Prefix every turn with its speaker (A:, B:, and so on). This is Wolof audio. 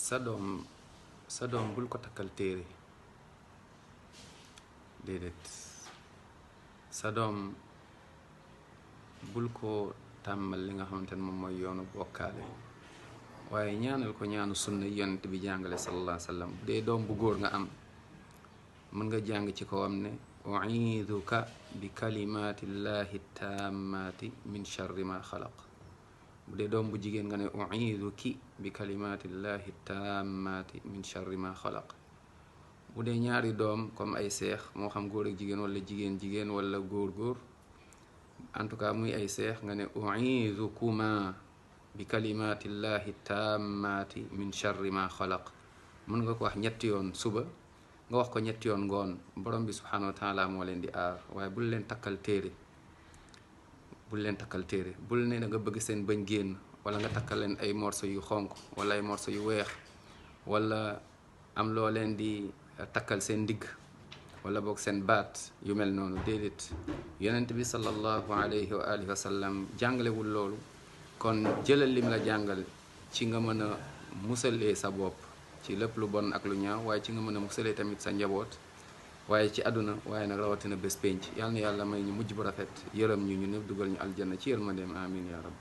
A: sa doom bul ko takkal téere déedéet. sa doom bul ko tàmmal li nga xamante ne moom mooy yoonu bokkaale, waaye ñaanal ko ñaanu sunna yonent bi jàngale sallallahu alayhi wa sallam. bu dee doom bu góor nga am, mën nga jàng ci kawam ne u'iiduka bi kalimaatillahi taammaati min sharri ma xalaq. bu dee doom bu jigéen nga ne u'iiduki bi kalimaatillahi taammaati min sharri ma xalaq. bu dee ñaari doom comme ay seex, moo xam góor ak jigéen wala jigéen wala góor en tout cas muy ay seex, nga ne u'iidukuma bi kalimaatillahi taammaati min sharri ma xalaq. mën nga ko wax ñetti yoon suba, nga wax ko ñetti yoon ngoon. borom bi subhanahu wa taala moo leen di aar. waaye bul leen takkal téere, bul ne da nga bëgg seen bañ génn, wala nga takkal leen ay morso yu xonk wala ay morso yu weex, wala am loo leen di takkal seen ndigg wala boog seen baat yu mel noonu. déedéet, yonent bi sallallahu alayhi wa alihi wa sallam jàngalewul loolu. kon jëlal lim la jàngal ci nga mën a musalee sa bopp ci lépp lu bon ak lu ñaaw, waaye ci nga mën a musalee tamit sa njaboot, waaye ci àdduna, waaye nag rawatina bés penc. yal na yàlla may ñu mujj bu rafet, yërëm ñu ñëpp, dugal ñu aljanna ci yërmandeem. amin ya rab.